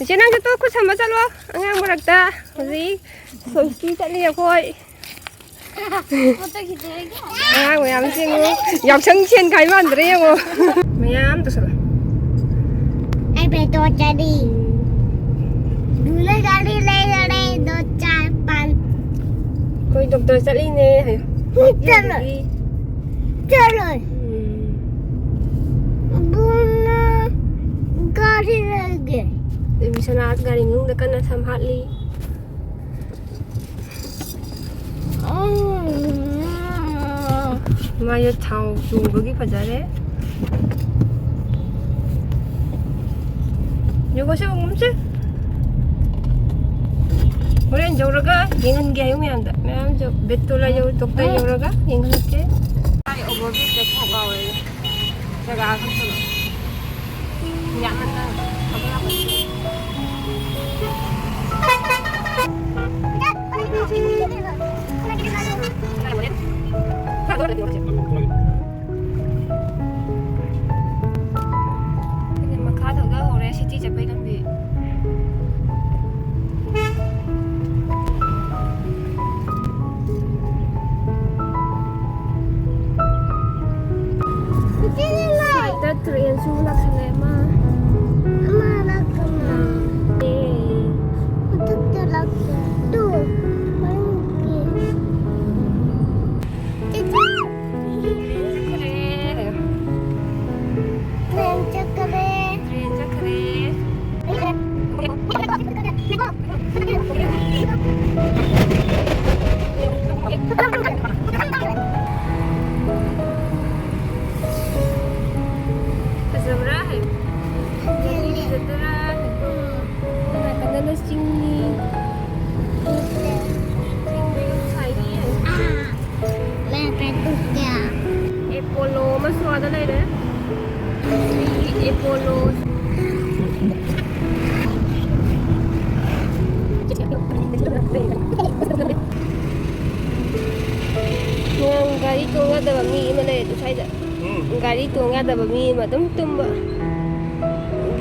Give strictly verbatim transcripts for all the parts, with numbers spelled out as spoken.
ꯏꯆꯦ, ꯅꯪꯁꯨ ꯇꯣ ꯈꯨꯠ ꯁꯝꯕ ꯆꯠꯂꯣ ꯑꯉꯥꯡ ꯃꯔꯛꯇ꯫ ꯍꯧꯖꯤꯛ ꯁꯣꯏꯁꯇꯤ ꯆꯠꯂꯤ ꯑꯩꯈꯣꯏ꯫ ꯑꯉꯥꯡ ꯃꯌꯥꯝ ꯆꯦꯡꯉꯨ꯫ ꯌꯥꯎꯁꯪ ꯁꯦꯟ ꯈꯥꯏ ꯃꯥꯟꯗ꯭ꯔꯦ ꯌꯦꯡꯉꯣ꯫ ꯃꯌꯥꯝ ꯇꯧꯁꯜꯂꯣ꯫ ꯑꯩ ꯕꯦꯇꯣ ꯆꯠꯂꯤ꯫ ꯂꯨꯅ ꯒꯥꯔꯤ ꯂꯩꯔꯦ, ꯗꯣ ꯆꯥꯔ ꯄꯥꯟ꯫ ꯑꯩꯈꯣꯏ ꯗꯣꯛꯇꯔ ꯆꯠꯂꯤꯅꯦ ꯍꯥꯏꯌꯣ꯫ ꯆꯠꯂꯣꯏ꯫ ꯆꯠꯂꯣꯏ꯫ ꯎꯝ꯫ ꯕꯨꯡꯅ ꯒꯥꯔꯤ ꯂꯩꯒꯦ꯫ ꯏꯕꯤꯁꯅꯥ ꯒꯥꯔꯤ ꯃꯅꯨꯡꯗ ꯀꯟꯅ ꯁꯝ ꯍꯥꯠꯂꯤ꯫ ꯎꯝ꯫ ꯃꯥꯁꯦ ꯊꯥꯎ ꯆꯣꯡꯕꯒꯤ ꯐꯖꯔꯦ꯫ ꯌꯦꯡꯉꯣꯁꯦ, ꯎꯝꯁꯦ꯫ ꯍꯣꯔꯦꯟ ꯌꯧꯔꯒ ꯌꯦꯡꯍꯟꯒꯦ ꯍꯥꯏꯌꯨ ꯃꯌꯥꯝꯗ꯫ ꯃꯌꯥꯝꯁꯨ ꯕꯦꯠꯇꯣꯂꯥ ꯌꯧ-, ꯗꯣꯛꯇꯔ ꯌꯧꯔꯒ ꯌꯦꯡꯍꯜꯂꯛꯀꯦ꯫ ꯑꯩ ꯑꯣꯚꯔ ꯕ꯭ꯔꯤꯖꯇ ꯊꯣꯛ ꯉꯥꯎꯔꯦ꯫ ꯖꯒꯥ ꯈꯛꯇꯗ꯫ ꯌꯥꯝꯅ ꯊꯕꯛ ꯌꯥꯝ ꯂꯩ꯫ ꯃꯈꯥ ꯊꯧꯗꯍꯧꯔꯦ ꯁꯤꯇꯤ ꯆꯠꯄꯩ ꯂꯝꯕꯤ꯫ ꯁ꯭ꯋꯥꯏꯗ ꯇ꯭ꯔꯦꯟꯁꯨ ꯂꯥꯛꯁꯜꯂꯦ ꯑꯃ꯫ ꯑꯃ ꯂꯥꯛꯄ ꯃꯥꯜꯂꯦ꯫ ꯑꯦ꯫ ꯃꯊꯛꯇ ꯂꯥꯛꯄ꯫ ꯇꯨ꯫ ꯃꯅꯨꯡꯒꯤ꯫ ꯆꯤꯆꯤ꯫ ꯇ꯭ꯔꯦꯟ ꯆꯠꯈ꯭ꯔꯦ꯫ ꯇ꯭ꯔꯦꯟ ꯆꯠꯈ꯭ꯔꯦ꯫ ꯇ꯭ꯔꯦꯟ ꯆꯠꯈ꯭ꯔꯦ꯫ ꯐꯖꯕ꯭ꯔꯥ ꯍꯥꯏꯌꯨ꯫ ꯐꯖꯩꯌꯦ꯫ ꯐꯖꯗ꯭ꯔꯥ ꯍꯥꯏꯌꯨ꯫ ꯎꯝ꯫ ꯅꯥꯀꯟꯗꯅ ꯆꯤꯡꯅꯤ꯫ ꯆꯤꯡꯗꯒꯤ ꯁꯥꯏꯅꯤ ꯍꯥꯏꯌꯨ꯫ ꯑꯥ꯫ ꯂꯦꯞꯄꯦ ꯇꯨ ꯀꯌꯥ? ꯑꯦꯄꯣꯂꯣ ꯑꯃꯁꯨ ꯑꯥꯗ ꯂꯩꯔꯦ꯫ ꯑꯦꯄꯣꯂꯣ꯫ ꯉꯔꯥꯡ ꯒꯥꯔꯤ ꯇꯣꯡ ꯌꯥꯗꯕ ꯃꯤ ꯑꯃ ꯂꯩ ꯑꯗꯨ ꯁ꯭ꯋꯥꯏꯗ꯫ ꯎꯝ꯫ ꯒꯥꯔꯤ ꯇꯣꯡ ꯌꯥꯗꯕ ꯃꯤ ꯑꯃ ꯑꯗꯨꯝ ꯇꯨꯝꯕ꯫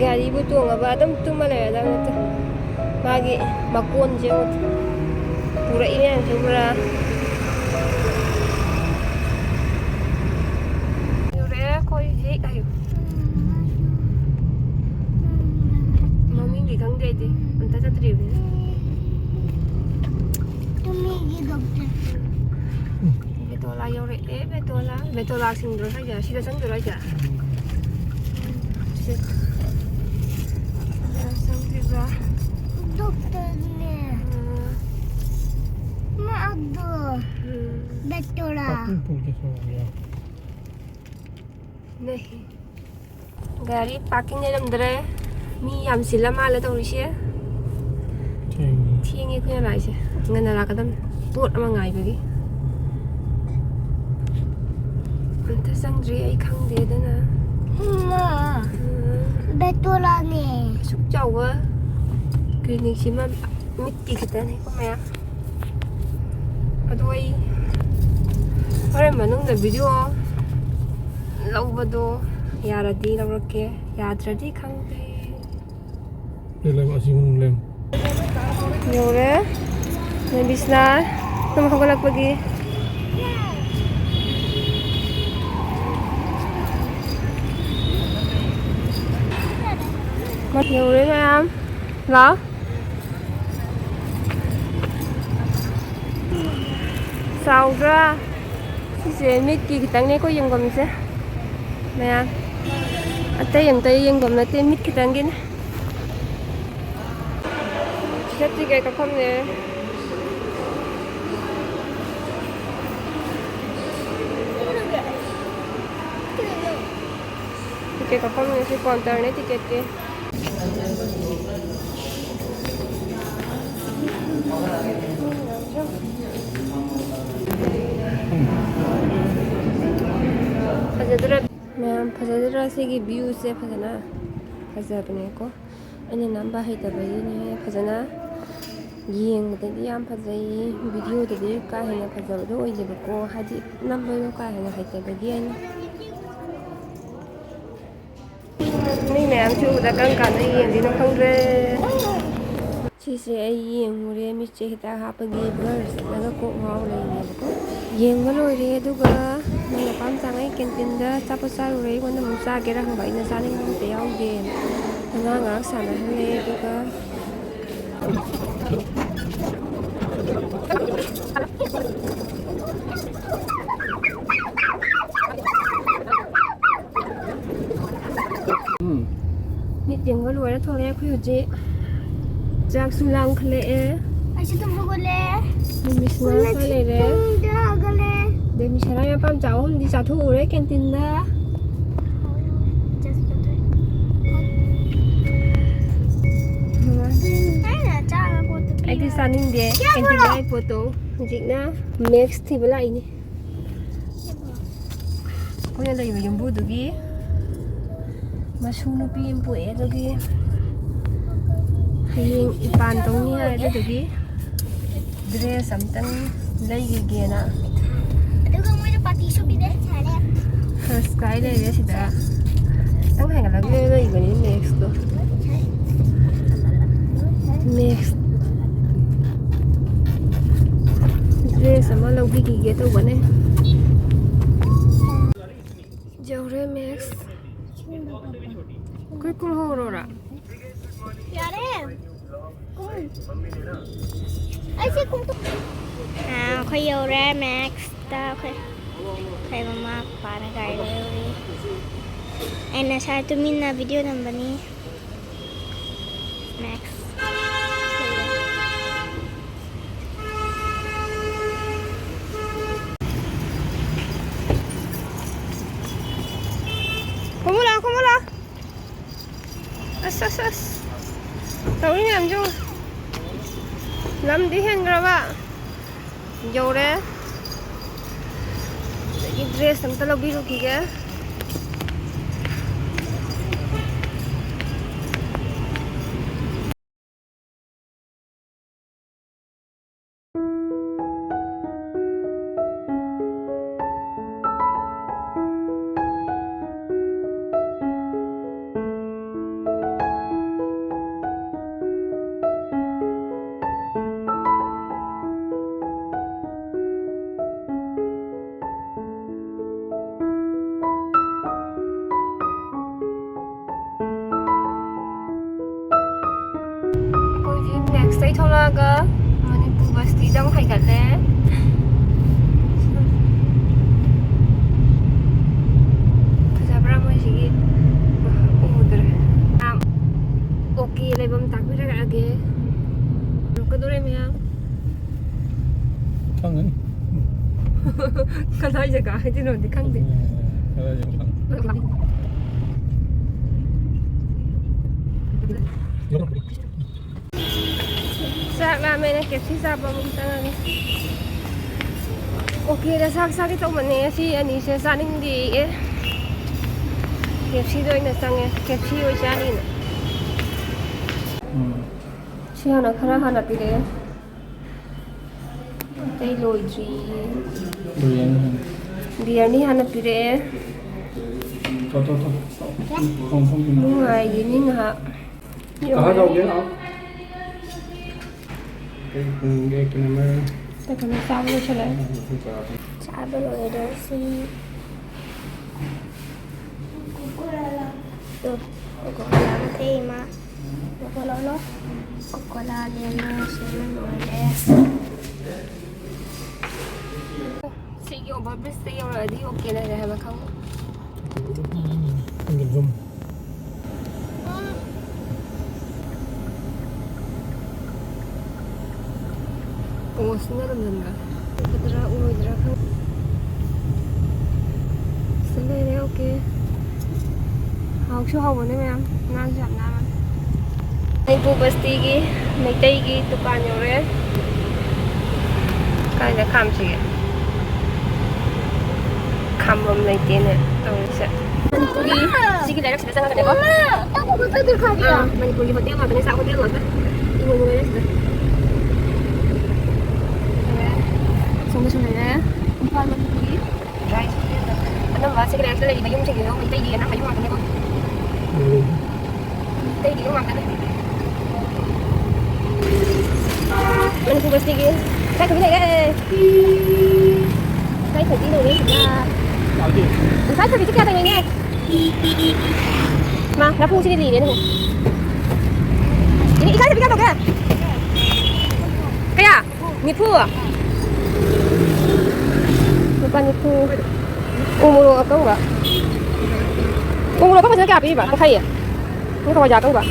ꯒꯥꯔꯤꯕꯨ ꯇꯣꯡꯉꯕ ꯑꯗꯨꯝ ꯇꯨꯝꯃ ꯂꯩꯔꯗꯕ ꯅꯠꯇꯦ꯫ ꯃꯥꯒꯤ ꯃꯀꯣꯟꯁꯦ ꯄꯨꯔꯛꯏ ꯃꯌꯥꯝꯁꯦ ꯄꯨꯔꯥ꯫ ꯌꯧꯔꯛꯑꯦ ꯑꯩꯈꯣꯏ ꯍꯦꯛ ꯍꯥꯏꯌꯨ꯫ ꯃꯃꯤꯡꯗꯤ ꯈꯪꯗꯦ ꯑꯩꯗꯤ, ꯑꯝꯇ ꯆꯠꯇ꯭ꯔꯤꯕꯅꯤꯅ꯫ ꯇꯨꯝꯃꯤꯒꯤ ꯗꯣꯛꯇꯔ꯫ ꯕꯦꯇꯣꯂꯥ ꯌꯧꯔꯛꯑꯦ, ꯕꯦꯇꯣꯂꯥ꯫ ꯕꯦꯇꯣꯂꯥ ꯁꯤꯡꯗ꯭ꯔꯣ ꯍꯥꯏꯁꯦ? ꯁꯤꯗ ꯆꯪꯗꯣꯏꯔꯣ ꯍꯥꯏꯁꯦ? ꯁꯤ-, ꯁꯤꯗ ꯆꯪꯗꯣꯏꯕ꯫ ꯗꯣꯛꯇꯔꯅꯦ꯫ ꯎꯝ꯫ ꯃꯥ ꯑꯗꯣ꯫ ꯎꯝ꯫ ꯕꯦꯇꯣꯂꯥ꯫ ꯄꯥꯛꯄꯤ ꯄꯨꯒꯦ ꯇꯧꯕꯅꯦ꯫ ꯅꯍꯤ꯫ ꯒꯥꯔꯤ ꯄꯥꯔꯀꯤꯡ ꯂꯩꯔꯝꯗ꯭ꯔꯦ꯫ ꯃꯤ ꯌꯥꯝ ꯆꯤꯜꯂ ꯃꯥꯜꯂꯦ ꯇꯧꯔꯤꯁꯦ꯫ ꯊꯦꯡꯉꯦ꯫ ꯊꯦꯡꯉꯦ ꯑꯩꯈꯣꯏꯅ ꯂꯥꯛꯏꯁꯦ꯫ ꯉꯟꯅ ꯂꯥꯛꯀꯗꯕꯅꯤ꯫ ꯄꯣꯠ ꯑꯃ ꯉꯥꯏꯕꯒꯤ꯫ ꯑꯝꯇ ꯆꯪꯗ꯭ꯔꯤ ꯑꯩ ꯈꯪꯗꯦ ꯑꯗꯨꯅ꯫ ꯏꯃꯥ, ꯎꯝ꯫ ꯕꯦꯇꯣꯂꯥꯅꯦ꯫ ꯑꯁꯨꯛ ꯆꯥꯎꯕ ꯀ꯭ꯂꯤꯅꯤꯛꯁꯤꯃ ꯃꯤꯠꯀꯤ ꯈꯛꯇꯅꯤꯀꯣ ꯃꯌꯥꯝ꯫ ꯑꯗꯣ ꯑꯩ ꯍꯣꯔꯦꯟ ꯃꯅꯨꯡꯗ ꯚꯤꯗꯤꯑꯣ ꯂꯧꯕꯗꯣ ꯌꯥꯔꯗꯤ ꯂꯧꯔꯛꯀꯦ, ꯌꯥꯗ꯭ꯔꯗꯤ ꯈꯪꯗꯦ꯫ ꯂꯩ, ꯂꯩ, ꯑꯁꯤ ꯃꯅꯨꯡ ꯂꯩ꯫ ꯌꯧꯔꯦ꯫ ꯅꯣꯏ ꯕꯤꯁꯅꯥ ꯇꯨꯝ ꯍꯧꯒꯠꯂꯛꯄꯒꯤ꯫ ꯌꯧꯔꯦ ꯃꯌꯥꯝ꯫ ꯂꯥꯎ꯫ ꯆꯥꯎꯗ꯭ꯔꯥ? ꯁꯤꯁꯦ ꯃꯤꯠꯀꯤ ꯈꯤꯇꯪꯅꯦꯀꯣ ꯌꯦꯡꯐꯝꯁꯦ꯫ ꯃꯌꯥꯝ ꯑꯇꯩ ꯑꯝꯇ ꯌꯦꯡꯐꯝ ꯅꯠꯇꯦ, ꯃꯤꯠ ꯈꯤꯇꯪꯒꯤꯅꯦ꯫ ꯁꯤꯗ ꯇꯤꯀꯦꯠ ꯀꯛꯐꯝꯅꯦ꯫ ꯇꯤꯀꯦꯠ ꯀꯛꯐꯝꯅꯦ, ꯁꯤ ꯀꯥꯎꯟꯇꯔꯅꯦ ꯇꯤꯀꯦꯠꯀꯤ꯫ ꯐꯖꯗ꯭ꯔꯥ? ꯃꯌꯥꯝ ꯐꯖꯗ꯭ꯔꯥ? ꯁꯤꯒꯤ ꯚ꯭ꯌꯨꯁꯦ ꯐꯖꯅ ꯐꯖꯕꯅꯦꯀꯣ꯫ ꯑꯩꯅ ꯅꯝꯕ ꯍꯩꯇꯕꯒꯤꯅꯦ꯫ ꯐꯖꯅ ꯌꯦꯡꯕꯗꯗꯤ ꯌꯥꯝ ꯐꯖꯩ, ꯚꯤꯗꯤꯑꯣꯗꯗꯤ ꯀꯥ ꯍꯦꯟꯅ ꯐꯖꯕꯗꯣ ꯑꯣꯏꯗꯦꯕꯀꯣ, ꯍꯥꯏꯗꯤ ꯅꯝꯕꯗꯣ ꯀꯥ ꯍꯦꯟꯅ ꯍꯩꯇꯕꯒꯤ ꯑꯩꯅ꯫ ꯃꯤ ꯃꯌꯥꯝꯁꯤ ꯎꯕꯗ ꯀꯔꯝ ꯀꯥꯟꯗ ꯌꯦꯡꯗꯣꯏꯅꯣ ꯈꯪꯗ꯭ꯔꯦ꯫ ꯁꯤꯁꯦ ꯑꯩ ꯌꯦꯡꯉꯨꯔꯦ, ꯃꯤꯠꯁꯦ ꯍꯤꯗꯥꯛ ꯍꯥꯞꯄꯒꯤ ꯕ꯭ꯔꯁ ꯅꯠꯇ꯭ꯔꯒ ꯀꯣꯛ ꯉꯥꯎ ꯂꯩꯔꯤꯅꯦꯕꯀꯣ꯫ ꯌꯦꯡꯕ ꯂꯣꯏꯔꯦ, ꯑꯗꯨꯒ ꯃꯣꯏ ꯃꯄꯥꯝ ꯆꯥꯉꯩ ꯀꯦꯟꯇꯤꯟꯗ ꯑꯆꯥꯄꯣꯠ ꯆꯥꯔꯨꯔꯦ꯫ ꯑꯩꯉꯣꯟꯗ ꯑꯃꯨꯛ ꯆꯥꯒꯦꯔꯥ ꯍꯪꯕ, ꯑꯩꯅ ꯆꯥꯅꯤꯡꯕ ꯑꯝꯇ ꯌꯥꯎꯗꯦꯅ꯫ ꯑꯉꯥꯡ ꯉꯥꯏꯍꯥꯛ ꯁꯥꯟꯅꯍꯜꯂꯦ, ꯑꯗꯨꯒ ꯎꯝ꯫ ꯃꯤꯠ ꯌꯦꯡꯕ ꯂꯣꯏꯔ ꯊꯣꯛꯂꯛꯑꯦ ꯑꯩꯈꯣꯏ ꯍꯧꯖꯤꯛ꯫ ꯆꯥꯛꯁꯨ ꯂꯥꯝꯈꯠꯂꯛꯑꯦ꯫ ꯑꯩꯁꯨ ꯇꯨꯝ ꯍꯧꯒꯠꯂꯦ꯫ ꯃꯤꯃꯤꯁꯅꯥ ꯈꯔ ꯂꯩꯔꯦ꯫ ꯄꯨꯡ ꯇꯔꯥ ꯍꯧꯒꯠꯂꯦ꯫ ꯑꯗꯩ ꯃꯤꯁꯅꯥ ꯃꯄꯥꯝ ꯆꯥ ꯑꯍꯨꯝꯗꯤ ꯆꯥꯊꯣꯛꯎꯔꯦ ꯀꯦꯟꯇꯤꯟꯗ꯫ ꯑꯩꯅ ꯆꯥꯕ ꯄꯣꯠꯇꯨ ꯑꯩꯗꯤ ꯄꯤꯔꯣ꯫ ꯆꯥꯅꯤꯡꯗꯦ꯫ ꯀꯦꯟꯇꯤꯟꯗ ꯂꯩ ꯄꯣꯠꯇꯣ꯫ ꯍꯧꯖꯤꯛꯅ ꯃꯦꯛꯁ ꯊꯤꯕ ꯂꯥꯛꯏꯅꯦ꯫ ꯑꯩꯈꯣꯏꯅ ꯂꯩꯕ ꯌꯨꯝꯕꯨꯗꯨꯒꯤ ꯃꯁꯨ ꯅꯨꯄꯤ ꯑꯃ ꯄꯣꯛꯑꯦ, ꯑꯗꯨꯒꯤ ꯍꯌꯦꯡ ꯏꯄꯥꯟ ꯇꯧꯅꯤ ꯍꯥꯏ, ꯑꯗꯨꯗꯨꯒꯤ ꯗ꯭ꯔꯦꯁ ꯑꯝꯇꯪ ꯂꯩꯈꯤꯒꯦꯅ꯫ ꯑꯗꯨꯒ ꯃꯣꯏꯅ ꯄꯥꯔꯇꯤꯁꯨ ꯄꯤꯔꯦ꯫ ꯐꯥꯔꯁ ꯀꯥꯏ ꯂꯩꯔꯦ ꯁꯤꯗ꯫ ꯈꯤꯇꯪ ꯍꯦꯟꯒꯠꯂꯒ ꯂꯩꯕꯅꯤ ꯃꯦꯛꯁꯇꯣ꯫ ꯃꯦꯛꯁ ꯗ꯭ꯔꯦꯁ ꯑꯃ ꯂꯧꯕꯤꯈꯤꯒꯦ ꯇꯧꯕꯅꯦ꯫ ꯌꯧꯔꯦ ꯃꯦꯛꯁ꯫ ꯑꯩꯈꯣꯏ ꯀꯨꯝꯍꯧꯔꯣꯔꯥ? ꯌꯥꯔꯦ꯫ ꯀꯨꯝ꯫ ꯑꯩꯁꯦ ꯀꯨꯝ꯫ ꯑꯥ, ꯑꯩꯈꯣꯏ ꯌꯧꯔꯦ ꯃꯦꯛꯁꯇ꯫ ꯑꯩꯈꯣꯏ, ꯑꯩꯈꯣꯏ ꯃꯃꯥ ꯄꯄꯥꯅ ꯒꯥꯔꯤ ꯂꯩꯍꯧꯔꯤ꯫ ꯑꯩꯅ ꯁꯥꯏ ꯇꯨꯃꯤꯟꯅ ꯚꯤꯗꯤꯑꯣ ꯅꯝꯕꯅꯤ꯫ ꯃꯦꯛꯁ꯫ ꯀꯨꯝꯃꯨ ꯂꯥꯎ, ꯀꯨꯝꯃꯨ ꯂꯥꯎ꯫ ꯑꯁ, ꯑꯁ, ꯑꯁ꯫ ꯇꯧꯔꯤ ꯃꯌꯥꯝꯁꯦ ꯌꯦꯡꯉꯨ꯫ ꯂꯝꯗꯤ ꯍꯦꯟꯈ꯭ꯔꯕ꯫ ꯌꯧꯔꯦ꯫ ꯑꯗꯒꯤ ꯗ꯭ꯔꯦꯁ ꯑꯝꯇ ꯂꯧꯕꯤꯔꯨꯈꯤꯒꯦ꯫ ꯀꯩ ꯊꯣꯛꯂꯛꯑꯒ ꯃꯅꯤꯄꯨꯔ ꯕꯁꯇꯤꯗ ꯑꯃꯨꯛ ꯍꯥꯏꯒꯠꯂꯦ꯫ ꯐꯖꯕ꯭ꯔꯥ ꯃꯣꯏꯁꯤꯒꯤ? ꯎꯗ꯭ꯔꯦ꯫ ꯌꯥꯝ ꯑꯣꯀꯦ ꯂꯩꯐꯝ ꯇꯥꯛꯄꯤꯔꯛꯑꯒꯦ꯫ ꯂꯣꯛꯀꯗꯣꯔꯦ ꯃꯌꯥꯝ꯫ ꯈꯪꯒꯅꯤ꯫ ꯀꯗꯥꯏ ꯖꯒꯥ ꯍꯥꯏꯗꯣꯏꯅꯣꯗꯤ ꯈꯪꯗꯦ꯫ ꯀꯗꯥꯏ ꯖꯒꯥ? ꯆꯥꯛ ꯂꯥꯝꯃꯦꯅ ꯀꯦꯞꯁꯤ ꯆꯥꯕ ꯑꯃꯨꯛ ꯆꯪꯉꯒꯦ꯫ ꯑꯣꯀꯦꯗ ꯆꯥꯛ ꯆꯥꯒꯦ ꯇꯧꯕꯅꯦ, ꯁꯤ ꯑꯅꯤꯁꯦ ꯆꯥꯅꯤꯡꯗꯦꯌꯦ꯫ ꯀꯦꯞꯁꯤꯗ ꯑꯣꯏꯅ ꯆꯪꯉꯦ, ꯀꯦꯞꯁꯤ ꯑꯣꯏ ꯆꯥꯅꯤꯅ꯫ ꯎꯝ꯫ ꯁꯤ ꯍꯥꯟꯅ ꯈꯔ ꯍꯥꯟꯅ ꯄꯤꯔꯛꯑꯦ꯫ ꯑꯇꯩ ꯂꯣꯏꯗ꯭ꯔꯤꯌꯦ꯫ ꯕꯤꯔꯌꯥꯅꯤ ꯍꯥꯟꯅ꯫ ꯕꯤꯔꯌꯥꯅꯤ ꯍꯥꯟꯅ ꯄꯤꯔꯛꯑꯦ꯫ ꯊꯣ, ꯊꯣ, ꯊꯣ꯫ ꯊꯣꯡ, ꯊꯣꯡ, ꯊꯣꯡ꯫ ꯅꯨꯡꯉꯥꯏꯒꯤꯅꯤ ꯉꯥꯏꯍꯥꯛ꯫ ꯀꯍꯥ ꯖꯥꯎꯒꯦ ꯑꯥꯞ? ꯀꯩ ꯈꯨꯝꯒꯦ ꯀꯅꯥꯃ? ꯆꯥꯕ ꯂꯣꯏꯁꯜꯂꯦ꯫ ꯆꯥꯕ ꯂꯣꯏꯔꯦ ꯁꯤ꯫ ꯇꯨ, ꯀꯣꯀꯣ ꯀꯣꯂꯥ ꯑꯃ ꯊꯛꯏ ꯃꯥ꯫ ꯀꯣꯀꯣ ꯂꯧꯔꯣ꯫ ꯀꯣꯀꯣ ꯀꯣꯂꯥ ꯂꯦꯝꯃꯦ, ꯁꯤꯅ ꯂꯣꯏꯔꯦ꯫ ꯁꯤꯒꯤ ꯑꯣꯚꯔ ꯕ꯭ꯔꯤꯖꯇ ꯌꯧꯔꯛꯑꯗꯤ ꯑꯣꯀꯦ ꯂꯩꯔꯦ ꯍꯥꯏꯕ ꯈꯪꯉꯨ꯫ ꯑꯣ, ꯁꯤꯅ ꯔꯝꯖꯟꯒ꯫ ꯎꯒꯗ꯭ꯔꯥ, ꯎꯔꯣꯏꯗ꯭ꯔꯥ ꯈꯪ-, ꯁꯤ ꯂꯩꯔꯦ, ꯑꯣꯀꯦ꯫ ꯍꯥꯎꯁꯨ ꯍꯥꯎꯕꯅꯦ ꯃꯌꯥꯝ, ꯅꯥꯟꯁꯨ ꯌꯥꯝ ꯅꯥꯟꯕꯅꯦ꯫ ꯃꯅꯤꯄꯨꯔ ꯕꯁꯇꯤꯒꯤ ꯃꯩꯇꯩꯒꯤ ꯗꯨꯀꯥꯟ ꯌꯧꯔꯦ꯫ ꯀꯥꯏꯗ ꯈꯥꯝꯁꯤꯒꯦ? ꯈꯥꯝꯕꯝ ꯂꯩꯇꯦꯅꯦ ꯇꯧꯔꯤꯁꯦ꯫ ꯃꯅꯤꯄꯨꯔꯒꯤ ꯁꯤꯒꯤ ꯂꯩꯔꯛꯁꯤꯗ ꯆꯪꯉꯒꯅꯦꯀꯣ꯫ ꯑꯥ, ꯃꯅꯤꯄꯨꯔꯒꯤ ꯍꯣꯇꯦꯜ ꯉꯥꯛꯇꯅꯦ, ꯆꯥꯛ ꯍꯣꯇꯦꯜ ꯉꯥꯛꯇ꯫ ꯏꯃꯣꯏꯅꯨ ꯂꯩꯔꯛꯁꯤꯗ꯫ ꯁꯣꯝꯗꯁꯨ ꯂꯩꯔꯦ꯫ ꯏꯝꯐꯥꯜ ꯃꯅꯤꯄꯨꯔꯒꯤ꯫ ꯑꯅꯝꯕ ꯁꯤꯒꯤ ꯂꯩꯔꯛꯇ ꯂꯩꯔꯤꯕ ꯌꯨꯝꯁꯤꯡꯁꯤꯁꯨ ꯃꯩꯇꯩꯒꯤ ꯑꯅꯝꯕ ꯌꯨꯝ ꯉꯥꯛꯇꯅꯦꯀꯣ꯫ ꯎꯝ꯫ ꯃꯩꯇꯩꯒꯤ ꯌꯨꯝ ꯉꯥꯛꯇꯅꯦ꯫ ꯃꯅꯤꯄꯨꯔ ꯕꯁꯇꯤꯒꯤ ꯏꯀꯥꯏ ꯊꯕꯤ ꯂꯩꯔꯦ꯫ ꯏꯀꯥꯏ ꯊꯕꯤ ꯂꯩꯔꯦ ꯁꯤꯗ꯫ ꯏꯀꯥꯏ ꯊꯕꯤꯁꯤ ꯀꯌꯥ ꯇꯧꯔꯤꯅꯦ? ꯃꯥ, ꯂꯐꯨꯁꯤꯗꯤ ꯂꯤꯔꯦꯅꯦ꯫ ꯏꯅꯦ, ꯏꯀꯥꯏ ꯊꯕꯤ ꯀꯌꯥ ꯇꯧꯒꯦ? ꯅꯤꯐꯨ꯫ ꯂꯨꯄꯥ ꯅꯤꯐꯨ꯫ ꯎ ꯃꯣꯔꯣꯛ ꯑꯀꯪꯕ꯫ ꯎ ꯃꯣꯔꯣꯛ ꯑꯀꯪꯕꯁꯤꯅ ꯀꯌꯥ ꯄꯤꯔꯤꯕ? ꯌꯥꯡꯈꯩ꯫ ꯑꯗꯨ ꯍꯋꯥꯏꯖꯥꯔ ꯑꯀꯪꯕ꯫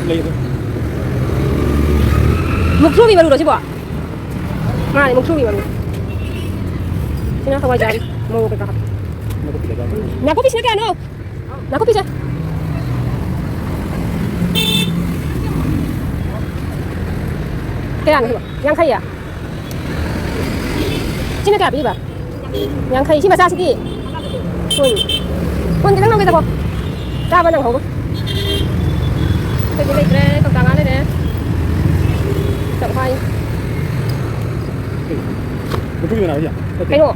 ꯂꯩ ꯑꯗꯨ꯫ ꯃꯨꯛꯊ꯭ꯔꯨꯕꯤ ꯃꯔꯨꯔꯣ ꯁꯤꯕꯣ? ꯃꯥꯅꯦ, ꯃꯨꯛꯊ꯭ꯔꯨꯕꯤ ꯃꯔꯨ꯫ ꯁꯤꯅ ꯍꯋꯥꯏꯖꯥꯔ, ꯃꯣꯔꯣꯛ ꯀꯩꯀꯥ ꯍꯥꯞꯄ꯫ ꯅꯥꯀꯨꯞꯄꯤꯁꯤꯅ ꯀꯌꯥꯅꯣ? ꯅꯥꯀꯨꯞꯄꯤꯁꯦ ꯀꯌꯥꯅꯣ ꯁꯤꯕꯣ? ꯌꯥꯡꯈꯩꯌꯥ? ꯁꯤꯅ ꯀꯌꯥ ꯄꯤꯕ? ꯌꯥꯡꯈꯩ꯫ ꯁꯤ ꯃꯆꯥꯁꯤꯗꯤ? ꯀꯨꯟ꯫ ꯀꯨꯟ ꯈꯤꯇꯪ ꯂꯧꯒꯦꯗꯀꯣ꯫ ꯆꯥꯕ ꯅꯪꯍꯧꯔꯣꯏ꯫ ꯑꯇꯩꯗꯤ ꯂꯩꯇ꯭ꯔꯦ꯫ ꯀꯧꯇꯥ ꯉꯥ ꯂꯩꯔꯦ꯫ ꯆꯥꯛꯍꯋꯥꯏ꯫ ꯃꯨꯛꯊ꯭ꯔꯨꯕꯤ ꯃꯅꯥ ꯍꯧꯖꯤꯛ? ꯀꯩꯅꯣ?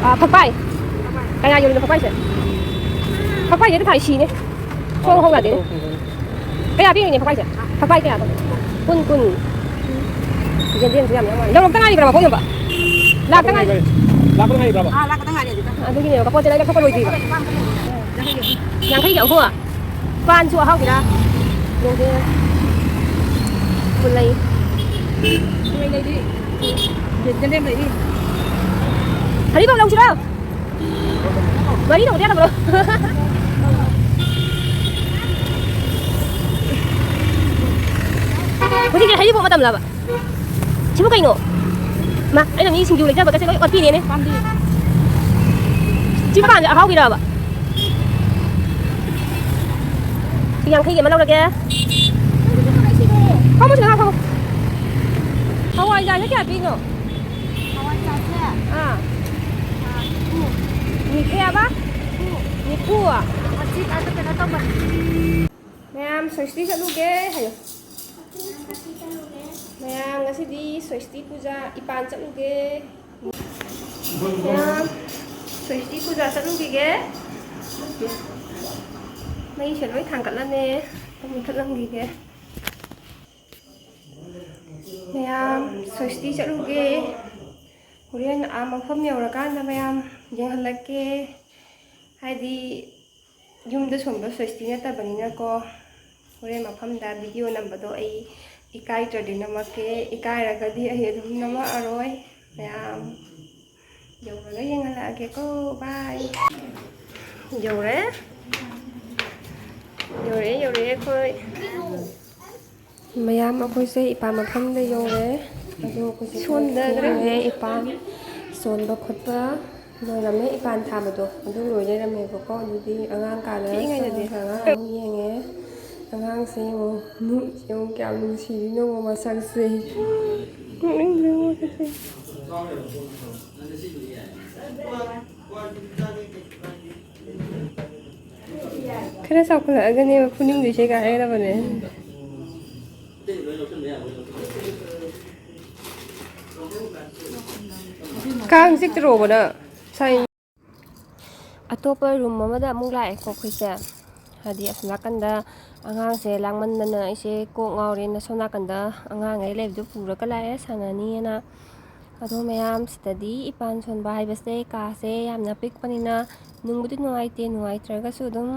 ꯑꯥ, ꯐꯛꯄꯥꯏ꯫ ꯀꯌꯥ ꯌꯣꯜꯂꯤꯅꯣ ꯐꯛꯄꯥꯏꯁꯦ? ꯐꯛꯄꯥꯏꯁꯦ ꯑꯗꯨ ꯊꯥꯏ ꯁꯤꯅꯦ꯫ ꯁꯣꯡ ꯍꯧ ꯌꯥꯗꯦꯅꯦ꯫ ꯀꯌꯥ ꯄꯤꯔꯤꯅꯦ ꯐꯛꯄꯥꯏꯁꯦ? ꯐꯛꯄꯥꯏ ꯀꯌꯥ ꯇꯧꯒꯦ? ꯀꯨꯟ, ꯀꯨꯟ꯫ ꯌꯦꯟꯗꯦꯝꯁꯨ ꯌꯥꯝ ꯌꯥꯝ ꯃꯥꯜꯂꯦ꯫ ꯌꯧꯔꯛꯇ ꯉꯥꯏꯔꯤꯕ꯭ꯔꯕ ꯈꯣꯡ ꯌꯣꯟꯕ? ꯂꯥꯛꯇ ꯉꯥꯏ-, ꯂꯥꯛꯄꯗ ꯉꯥꯏꯔꯤꯕ꯭ꯔꯕ? ꯑꯥ, ꯂꯥꯛꯄꯗ ꯉꯥꯏꯔꯤ ꯍꯧꯖꯤꯛꯇ꯫ ꯑꯗꯨꯒꯤꯅꯦꯕ ꯀꯄꯣꯠꯁꯦ ꯂꯩꯔ ꯊꯣꯛꯄ ꯂꯣꯏꯗ꯭ꯔꯤꯕ꯫ ꯌꯥꯡꯈꯩꯒꯤ ꯑꯍꯨꯝ꯫ ꯄꯥꯟꯁꯨ ꯑꯍꯥꯎꯕꯤꯔ? ꯌꯦꯡꯁꯦ꯫ ꯄꯨꯂꯩ꯫ ꯄꯨꯂꯩ ꯂꯩꯔꯤ꯫ ꯌꯦꯟꯗꯦꯝ ꯂꯩꯔꯤ꯫ ꯍꯔꯤꯕꯣꯞ ꯂꯧꯁꯤꯔꯣ? ꯃꯔꯤ ꯇꯧꯕꯗꯤ ꯌꯥꯗꯕ꯭ꯔꯣ? ꯍꯧꯖꯤꯛꯀꯤ ꯍꯩꯔꯤꯕꯣꯞ ꯃꯇꯝꯂꯕ? ꯁꯤꯕꯨ ꯀꯩꯅꯣ? ꯃꯥ, ꯑꯩꯅ ꯃꯤ ꯁꯤꯡꯖꯨ ꯂꯩꯖꯕꯒꯁꯦ ꯂꯣꯏ ꯑꯣꯠꯄꯤꯔꯦꯅꯦ꯫ ꯄꯥꯝꯗꯦ꯫ ꯁꯤ ꯃꯄꯥꯟꯁꯦ ꯑꯍꯥꯎꯕꯤꯔꯕ? ꯁꯤ ꯌꯥꯡꯈꯩꯒꯤ ꯑꯃ ꯂꯧꯔꯒꯦ꯫ ꯐꯝꯃꯣ ꯁꯤꯗ ꯉꯥꯏꯍꯥꯛ ꯐꯝꯃꯣ꯫ ꯍꯋꯥꯏꯖꯥꯔꯁꯦ ꯀꯌꯥ ꯄꯤꯅꯣ? ꯍꯋꯥꯏꯖꯥꯔꯁꯦ? ꯑꯥ꯫ ꯑꯥ, ꯅꯤꯐꯨ꯫ ꯅꯤ-, ꯀꯌꯥꯕ? ꯅꯤꯐꯨ꯫ ꯅꯤꯐꯨ꯫ ꯉꯁꯤ ꯀꯩꯅꯣ ꯇꯧꯕꯅꯤ꯫ ꯃꯌꯥꯝ ꯁ꯭ꯋꯁꯇꯤ ꯆꯠꯂꯨꯒꯦ ꯍꯥꯏꯌꯣ꯫ ꯃꯌꯥꯝ ꯉꯁꯤꯗꯤ ꯁ꯭ꯋꯁꯇꯤ ꯄꯨꯖꯥ ꯏꯄꯥꯟ ꯆꯠꯂꯨꯒꯦ꯫ ꯃꯌꯥꯝ ꯁ꯭ꯋꯁꯇꯤ ꯄꯨꯖꯥ ꯆꯠꯂꯨꯈꯤꯒꯦ꯫ ꯃꯩꯁꯦ ꯂꯣꯏ ꯊꯥꯡꯒꯠꯂꯝꯃꯦ꯫ ꯃꯨꯊꯠꯂꯝꯈꯤꯒꯦ꯫ ꯃꯌꯥꯝ ꯁ꯭ꯋꯁꯇꯤ ꯆꯠꯂꯨꯒꯦ꯫ ꯍꯣꯔꯦꯟ ꯑꯥ ꯃꯐꯝ ꯌꯧꯔꯀꯥꯟꯗ ꯃꯌꯥꯝ ꯌꯦꯡꯍꯜꯂꯛꯀꯦ꯫ ꯍꯥꯏꯗꯤ ꯌꯨꯝꯗ ꯁꯣꯟꯕ ꯁ꯭ꯋꯁꯇꯤ ꯅꯠꯇꯕꯅꯤꯅꯀꯣ꯫ ꯍꯣꯔꯦꯟ ꯃꯐꯝꯗ ꯚꯤꯗꯤꯑꯣ ꯅꯝꯕꯗꯣ ꯑꯩ ꯏꯀꯥꯏꯗ꯭ꯔꯗꯤ ꯅꯝꯃꯛꯀꯦ, ꯏꯀꯥꯏꯔꯒꯗꯤ ꯑꯩ ꯑꯗꯨꯝ ꯅꯝꯃꯛꯑꯔꯣꯏ꯫ ꯃꯌꯥꯝ ꯌꯧꯔꯒ ꯌꯦꯡꯍꯜꯂꯛꯑꯒꯦꯀꯣ꯫ ꯕꯥꯏ꯫ ꯌꯧꯔꯦ꯫ ꯌꯧꯔꯛꯑꯦ, ꯌꯧꯔꯛꯑꯦ ꯑꯩꯈꯣꯏ꯫ ꯃꯌꯥꯝ ꯑꯩꯈꯣꯏꯁꯦ ꯏꯄꯥꯝ ꯃꯐꯝꯗ ꯌꯧꯔꯦ꯫ ꯑꯗꯣ ꯑꯩꯈꯣꯏꯁꯦ ꯁꯣꯟꯊꯈ꯭ꯔꯦ꯫ ꯊꯣꯛꯑꯦ꯫ ꯏꯄꯥꯝ ꯁꯣꯟꯕ ꯈꯣꯠꯄ ꯂꯣꯏꯔꯝꯃꯦ꯫ ꯏꯄꯥꯟ ꯊꯥꯕꯗꯣ ꯑꯗꯨ ꯂꯣꯏ ꯂꯩꯔꯝꯃꯦꯕꯀꯣ꯫ ꯑꯗꯨꯗꯤ ꯑꯉꯥꯡ ꯀꯥꯗ ꯄꯤꯛꯏꯉꯩꯗꯗꯤ꯫ ꯆꯪꯉꯒ ꯑꯉꯥꯡ ꯑꯃꯨꯛ ꯌꯦꯡꯉꯦ꯫ ꯑꯉꯥꯡꯁꯦ ꯌꯦꯡꯉꯣ, ꯌꯦꯡꯉꯣ ꯀꯌꯥꯝ ꯅꯨꯡꯁꯤꯔꯤꯅꯣ ꯃꯁꯛꯁꯦ꯫ ꯅꯣꯛꯅꯤꯡꯗ꯭ꯔꯣ ꯃꯁꯛꯁꯦ? ꯈꯔ ꯆꯥꯎꯈꯠꯂꯛꯑꯒꯅꯦꯕ ꯐꯨꯅꯤꯡꯗꯣꯏꯁꯦ ꯀꯥꯏ ꯍꯥꯏꯒꯗꯕꯅꯦ꯫ ꯀꯥꯡ ꯆꯤꯛꯇ꯭ꯔꯣꯕ ꯅꯪ? ꯁꯥꯏ꯫ ꯑꯇꯣꯞꯄ ꯔꯨꯝ ꯑꯃꯗ ꯑꯃꯨꯛ ꯂꯥꯛꯑꯦꯀꯣ ꯑꯩꯈꯣꯏꯁꯦ꯫ ꯍꯥꯏꯗꯤ ꯑꯁꯣꯝ ꯅꯥꯀꯟꯗ ꯑꯉꯥꯡꯁꯦ ꯂꯥꯡꯃꯟꯗꯅ ꯑꯩꯁꯦ ꯀꯣꯛ ꯉꯥꯎꯔꯦꯅ ꯁꯣꯝ ꯅꯥꯀꯟꯗ ꯑꯉꯥꯡꯈꯩ ꯂꯩꯕꯗꯨ ꯄꯨꯔꯒ ꯂꯥꯛꯑꯦ ꯁꯥꯟꯅꯅꯤꯅ꯫ ꯑꯗꯣ ꯃꯌꯥꯝ, ꯁꯤꯗꯗꯤ ꯏꯄꯥꯟ ꯁꯣꯟꯕ ꯍꯥꯏꯕꯁꯦ ꯀꯥꯁꯦ ꯌꯥꯝꯅ ꯄꯤꯛꯄꯅꯤꯅ ꯅꯨꯡꯕꯨꯗꯤ ꯅꯨꯡꯉꯥꯏꯇꯦ, ꯅꯨꯡꯉꯥꯏꯇ꯭ꯔꯒꯁꯨ ꯑꯗꯨꯝ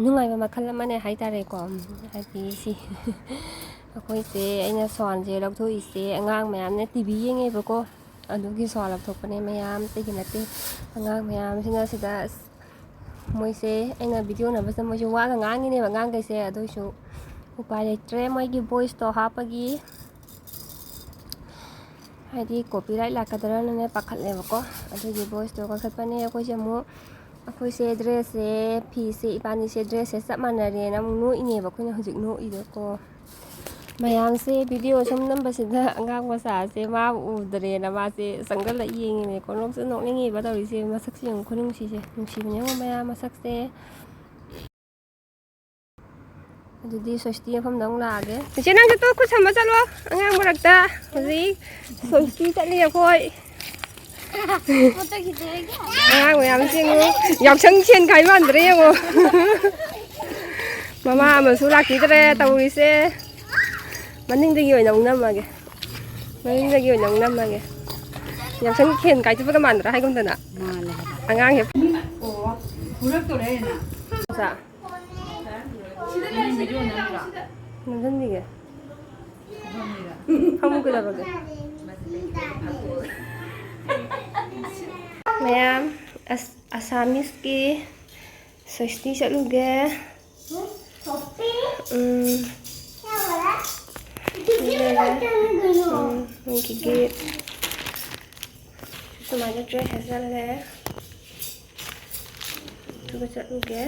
ꯅꯨꯡꯉꯥꯏꯕ ꯃꯈꯜ ꯑꯃꯅꯦ ꯍꯥꯏꯇꯥꯔꯦꯀꯣ꯫ ꯍꯥꯏꯗꯤ ꯁꯤ ꯑꯩꯈꯣꯏꯁꯦ, ꯑꯩꯅ ꯁꯥꯎꯟꯁꯦ ꯂꯧꯊꯣꯛꯏꯁꯦ ꯑꯉꯥꯡ ꯃꯌꯥꯝꯅ ꯇꯤ ꯚꯤ ꯌꯦꯡꯉꯦꯕꯀꯣ, ꯑꯗꯨꯒꯤ ꯁꯥꯎꯟ ꯂꯧꯊꯣꯛꯄꯅꯦ ꯃꯌꯥꯝ, ꯑꯇꯩꯒꯤ ꯅꯠꯇꯦ꯫ ꯑꯉꯥꯡ ꯃꯌꯥꯝꯁꯤꯅ ꯁꯤꯗ ꯑꯁ, ꯃꯣꯏꯁꯦ ꯑꯩꯅ ꯚꯤꯗꯤꯑꯣ ꯅꯝꯕꯁꯤꯗ ꯃꯣꯏꯁꯨ ꯋꯥꯒ ꯉꯥꯡꯉꯤꯅꯦꯕ ꯑꯉꯥꯡꯈꯩꯁꯦ, ꯑꯗꯨꯏꯁꯨ ꯎꯄꯥꯏ ꯂꯩꯇ꯭ꯔꯦ꯫ ꯃꯣꯏꯒꯤ ꯚꯣꯏꯁꯇꯣ ꯍꯥꯞꯄꯒꯤ ꯍꯥꯏꯗꯤ ꯀꯣꯄꯤꯔꯥꯏꯠ ꯂꯥꯛꯀꯗ꯭ꯔꯅꯅꯦ ꯄꯥꯈꯠꯂꯦꯕꯀꯣ, ꯑꯗꯨꯒꯤ ꯚꯣꯏꯁꯇꯣ ꯀꯛꯊꯠꯄꯅꯦ꯫ ꯑꯩꯈꯣꯏꯁꯦ ꯑꯃꯨꯛ, ꯑꯩꯈꯣꯏꯁꯦ ꯗ꯭ꯔꯦꯁꯁꯦ, ꯐꯤꯁꯦ, ꯏꯕꯥꯅꯤꯁꯦ ꯗ꯭ꯔꯦꯁꯁꯦ ꯆꯞ ꯃꯥꯟꯅꯔꯦꯅ ꯑꯃꯨꯛ ꯅꯣꯛꯏꯅꯦꯕ ꯑꯩꯈꯣꯏꯅ ꯍꯧꯖꯤꯛ ꯅꯣꯛꯏꯗꯣꯀꯣ꯫ ꯃꯌꯥꯝꯁꯦ ꯚꯤꯗꯤꯑꯣ ꯁꯨꯝ ꯅꯝꯕꯁꯤꯗ ꯑꯉꯥꯡ ꯃꯆꯥꯁꯦ ꯃꯥꯕꯨ ꯎꯗ꯭ꯔꯦꯅ ꯃꯥꯁꯦ ꯆꯪꯁꯤꯜꯂ ꯌꯦꯡꯉꯤꯅꯦꯀꯣ꯫ ꯅꯣꯛꯁꯨ ꯅꯣꯛꯅꯤꯡꯉꯤꯕ ꯇꯧꯔꯤꯁꯦ꯫ ꯃꯁꯛꯁꯦ ꯌꯦꯡꯉꯨ, ꯈꯨꯅꯨꯡꯁꯤꯁꯦ꯫ ꯅꯨꯡꯁꯤꯕꯅꯦ ꯌꯦꯡꯉꯣ ꯃꯌꯥꯝ ꯃꯁꯛꯁꯦ꯫ ꯑꯗꯨꯗꯤ ꯁ꯭ꯋꯁꯇꯤ ꯃꯐꯝꯗ ꯑꯃꯨꯛ ꯂꯥꯛꯑꯒꯦ꯫ ꯏꯆꯦ, ꯅꯪꯁꯨ ꯇꯨ ꯈꯨꯠ ꯁꯝꯕ ꯆꯠꯂꯣ꯫ ꯑꯉꯥꯡ ꯃꯔꯛꯇ ꯍꯧꯖꯤꯛ ꯁ꯭ꯋꯁꯇꯤ ꯆꯠꯂꯤ ꯑꯩꯈꯣꯏ꯫ ꯑꯉꯥꯡ ꯃꯌꯥꯝꯁꯦ ꯌꯦꯡꯉꯨ꯫ ꯌꯥꯎꯁꯪ ꯁꯦꯟ ꯈꯥꯏ ꯃꯥꯟꯗ꯭ꯔꯦ ꯌꯦꯡꯉꯨ꯫ ꯃꯃꯥ ꯑꯃꯁꯨ ꯂꯥꯛꯄꯤꯗ꯭ꯔꯦ ꯇꯧꯔꯤꯁꯦ꯫ ꯃꯅꯤꯡꯗꯒꯤ ꯑꯣꯏꯅ ꯑꯃꯨꯛ ꯅꯝꯃꯒꯦ꯫ ꯃꯅꯤꯡꯗꯒꯤ ꯑꯣꯏꯅ ꯑꯃꯨꯛ ꯅꯝꯃꯒꯦ꯫ ꯌꯥꯎꯁꯪ ꯁꯦꯟ ꯈꯥꯏ ꯆꯠꯄꯒ ꯃꯥꯟꯗ꯭ꯔꯥ ꯍꯥꯏꯒꯨꯝꯗꯅ꯫ ꯃꯥꯅꯦ ꯍꯥꯏꯕ꯫ ꯑꯉꯥꯡꯁꯦ꯫ ꯑꯣ, ꯄꯨꯔꯛꯇꯣꯔꯦ ꯍꯥꯏꯅ꯫ ꯃꯆꯥ꯫ ꯅꯪ ꯚꯤꯗꯤꯑꯣ ꯅꯝꯃꯤꯔꯣ? ꯅꯝꯁꯤꯟꯕꯤꯒꯦ꯫ ꯐꯝꯃꯨ ꯀꯩꯗꯧꯔꯒꯦ? ꯃꯌꯥꯝ, ꯑꯁ-, ꯑꯁꯥꯃꯤꯁꯀꯤ ꯁ꯭ꯋꯁꯇꯤ ꯆꯠꯂꯨꯒꯦ꯫ ꯎꯝ꯫ ꯎꯝ, ꯃꯣꯏꯒꯤ ꯒꯦꯠ꯫ ꯁꯨꯃꯥꯏꯅ ꯗ꯭ꯔꯦꯁ ꯁꯦꯠꯆꯜꯂꯦ꯫ ꯑꯗꯨꯒ ꯆꯠꯂꯨꯒꯦ꯫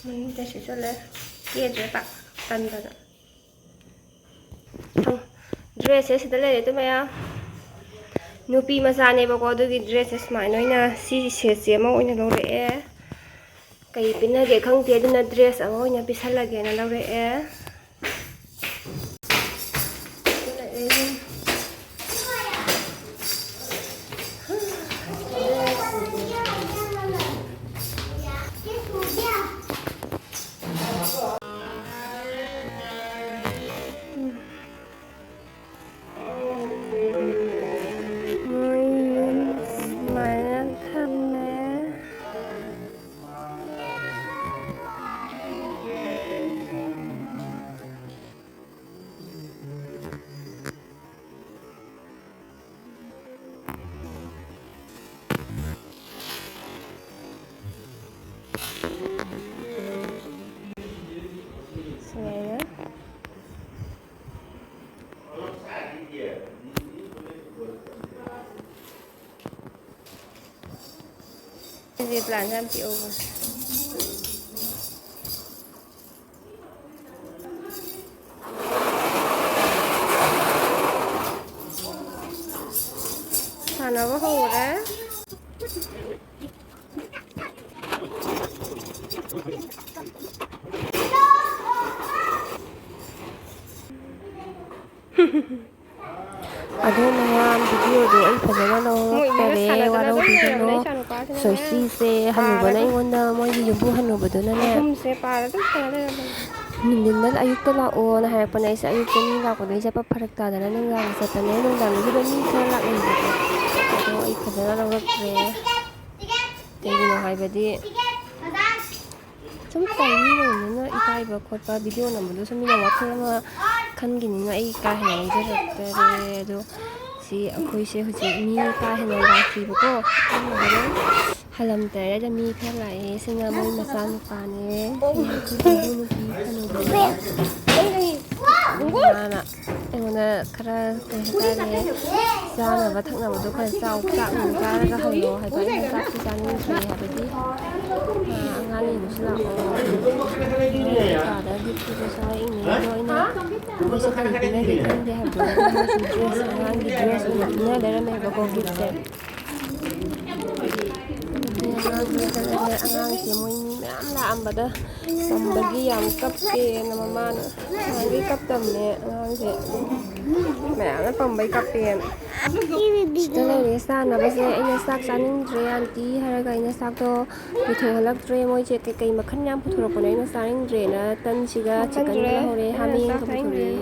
ꯃꯅꯤꯡꯗꯁꯨ ꯆꯠꯂꯦ꯫ ꯀꯦꯗ꯭ꯔꯦ ꯄꯥꯛ ꯇꯟꯗꯅ꯫ ꯗ꯭ꯔꯦꯁꯁꯦ ꯁꯤꯗ ꯂꯩꯔꯦ ꯑꯗꯨ ꯃꯌꯥꯝ꯫ ꯅꯨꯄꯤ ꯃꯆꯥꯅꯦꯕꯀꯣ, ꯑꯗꯨꯒꯤ ꯗ꯭ꯔꯦꯁꯁꯦ ꯁꯨꯃꯥꯏꯅ ꯑꯣꯏꯅ ꯁꯤ ꯁꯦꯠꯁꯦ ꯑꯃ ꯑꯣꯏꯅ ꯂꯧꯔꯛꯑꯦ꯫ ꯀꯩ ꯄꯤꯅꯒꯦ ꯈꯪꯗꯦ, ꯑꯗꯨꯅ ꯗ꯭ꯔꯦꯁ ꯑꯃ ꯑꯣꯏꯅ ꯄꯤꯁꯜꯂꯒꯦꯅ ꯂꯧꯔꯛꯑꯦ꯫ ꯃꯣꯏ ꯁꯨꯃꯥꯏꯅ ꯊꯝꯃꯦ꯫ ꯁꯨꯃꯥꯏꯅ꯫ ꯑꯩꯁꯦ ꯄ꯭ꯂꯥꯟꯁꯦ ꯌꯥꯝ ꯄꯤꯛꯍꯧꯕꯅꯦ꯫ ꯁꯥꯟꯅꯕ ꯍꯧꯔꯦ꯫ ꯑꯗꯨ ꯃꯌꯥꯝ, ꯚꯤꯗꯤꯑꯣꯗꯣ ꯑꯩ ꯐꯖꯅ ꯃꯣꯏ ꯏꯃꯨꯡꯗ ꯂꯧꯔꯛꯇꯔꯦ, ꯁꯥꯟꯅꯗꯅ ꯑꯗꯨꯝ ꯋꯥꯔꯧꯕꯤꯒꯅꯨ꯫ ꯂꯩꯔꯕꯅꯦ ꯏꯆꯥꯅꯨꯄꯥꯁꯤꯅꯅꯦ꯫ ꯁꯣꯏꯁꯤꯁꯦ ꯍꯅꯨꯕꯅ ꯄꯥꯔꯒ꯫ ꯑꯩꯉꯣꯟꯗ, ꯃꯣꯏꯒꯤ ꯌꯨꯝꯕꯨ ꯍꯅꯨꯕꯗꯨꯅꯅꯦ, ꯑꯍꯨꯝꯁꯦ ꯄꯥꯔ ꯑꯗꯨꯝ ꯁꯥꯟꯅ ꯂꯩꯔꯕꯅꯦ꯫ "ꯅꯨꯡꯊꯤꯟꯗ ꯑꯌꯨꯛꯇ ꯂꯥꯛꯑꯣꯅ ꯍꯥꯏꯔꯛꯄꯅꯦ꯫ ꯑꯩꯁꯦ ꯑꯌꯨꯛꯇ ꯃꯤ ꯂꯥꯛꯄꯗꯣ ꯑꯩ ꯆꯠꯄ ꯐꯔꯛ ꯇꯥꯗꯅ ꯅꯨꯡꯗꯥꯡꯗ ꯆꯠꯄꯅꯦ꯫ ꯅꯨꯡꯗꯥꯡꯗꯨꯗ ꯃꯤ ꯈꯔ ꯂꯥꯛꯅꯩꯕꯀꯣ꯫ ꯑꯗꯣ ꯑꯩ ꯐꯖꯅ ꯂꯧꯔꯛꯇ꯭ꯔꯦ꯫ ꯀꯩꯒꯤꯅꯣ ꯍꯥꯏꯕꯗꯤ ꯁꯨꯝ ꯇꯥꯏꯃꯤꯡ ꯑꯣꯏꯕꯅꯤꯅ ꯏꯀꯥꯏꯕ ꯈꯣꯠꯄ ꯚꯤꯗꯤꯑꯣ ꯅꯝꯕꯗꯨꯁꯨ ꯃꯤꯅ ꯋꯥꯈꯜ ꯑꯃ ꯈꯟꯈꯤꯅꯤꯅ ꯑꯩ ꯀꯥ ꯍꯦꯟꯅ ꯂꯧꯖꯔꯛꯇꯔꯦ꯫ ꯑꯗꯣ ꯁꯤ ꯑꯩꯈꯣꯏꯁꯦ ꯍꯧꯖꯤꯛ ꯃꯤ ꯀꯥ ꯍꯦꯟꯅ ꯂꯥꯛꯇ꯭ꯔꯤꯕꯀꯣ꯫ ꯑꯗꯨꯝ ꯍꯜꯂꯝꯗꯥꯏꯗ ꯃꯤ ꯈꯔ ꯂꯥꯛꯑꯦ꯫ ꯁꯤꯅ ꯃꯣꯏ ꯃꯆꯥꯅꯨꯄꯥꯅꯦ꯫ ꯁꯤꯅ ꯑꯩꯈꯣꯏ ꯏꯕꯨꯡ ꯅꯨꯄꯤ ꯍꯅꯨꯕꯤꯅꯦ꯫ ꯃꯥꯅ ꯑꯩꯉꯣꯟꯗ ꯈꯔ ꯀꯩ ꯍꯥꯏꯇꯥꯔꯦ, ꯆꯥꯅꯕ ꯊꯛꯅꯕꯗꯣ ꯈꯔ ꯆꯥꯎ, ꯆꯥꯛ ꯅꯨꯡ ꯆꯥꯔꯒ ꯍꯜꯂꯣ ꯍꯥꯏꯕ꯫ ꯑꯩꯅ ꯆꯥꯛꯁꯨ ꯆꯥꯅꯤꯡꯗ꯭ꯔꯦ ꯍꯥꯏꯕꯗꯤ, ꯑꯉꯥꯡ ꯌꯦꯡꯕꯁꯨ ꯂꯥꯛꯑꯣ꯫ ꯀꯥꯗ ꯒꯤꯐꯇꯨꯁꯨ ꯆꯥꯔꯛꯏꯅꯦ꯫ ꯑꯗꯣ ꯑꯩꯅ ꯃꯣꯏꯁꯦ ꯀꯔꯤ ꯄꯤꯅꯒꯦ ꯈꯪꯗꯦ ꯍꯥꯏꯕꯗꯣ, ꯃꯣꯏꯁꯨ ꯗ꯭ꯔꯦꯁ, ꯑꯉꯥꯡꯒꯤ ꯗ꯭ꯔꯦꯁ ꯑꯣꯏꯅ ꯄꯤꯅ ꯂꯩꯔꯝꯃꯦꯕꯀꯣ, ꯒꯤꯐꯁꯦ꯫ ꯑꯉꯥꯡꯁꯦ ꯃꯣꯏ ꯃꯤ ꯃꯌꯥꯝ ꯂꯥꯛꯑꯝꯕꯗ ꯄꯝꯕꯒꯤ ꯌꯥꯝ ꯀꯞꯄꯦꯅ ꯃꯃꯥꯅ꯫ ꯅꯍꯥꯟꯒꯩ ꯀꯞꯇꯕꯅꯦ ꯑꯉꯥꯡꯁꯦ꯫ ꯃꯌꯥꯝꯅ ꯄꯝꯕꯩ ꯀꯞꯄꯦꯅ꯫ ꯁꯤꯗ ꯂꯩꯔꯦ ꯆꯥꯅꯕꯁꯦ꯫ ꯑꯩꯅ ꯆꯥꯛ ꯆꯥꯅꯤꯡꯗ꯭ꯔꯦ ꯑꯟꯇꯤ ꯍꯥꯏꯔꯒ ꯑꯩꯅ ꯆꯥꯛꯇꯣ ꯄꯨꯊꯣꯛꯍꯜꯂꯛꯇ꯭ꯔꯦ꯫ ꯃꯣꯏꯁꯦ ꯀꯩꯀꯩ ꯃꯈꯜ ꯌꯥꯝ ꯄꯨꯊꯣꯔꯛꯄꯅꯦ꯫ ꯑꯩꯅ ꯆꯥꯅꯤꯡꯗ꯭ꯔꯦꯅ ꯇꯟꯁꯤꯒ ꯆꯤꯛꯀꯟꯒ ꯂꯧꯍꯧꯔꯦ꯫ ꯍꯥꯃꯦꯡꯒ ꯄꯨꯊꯣꯔꯛꯑꯦ꯫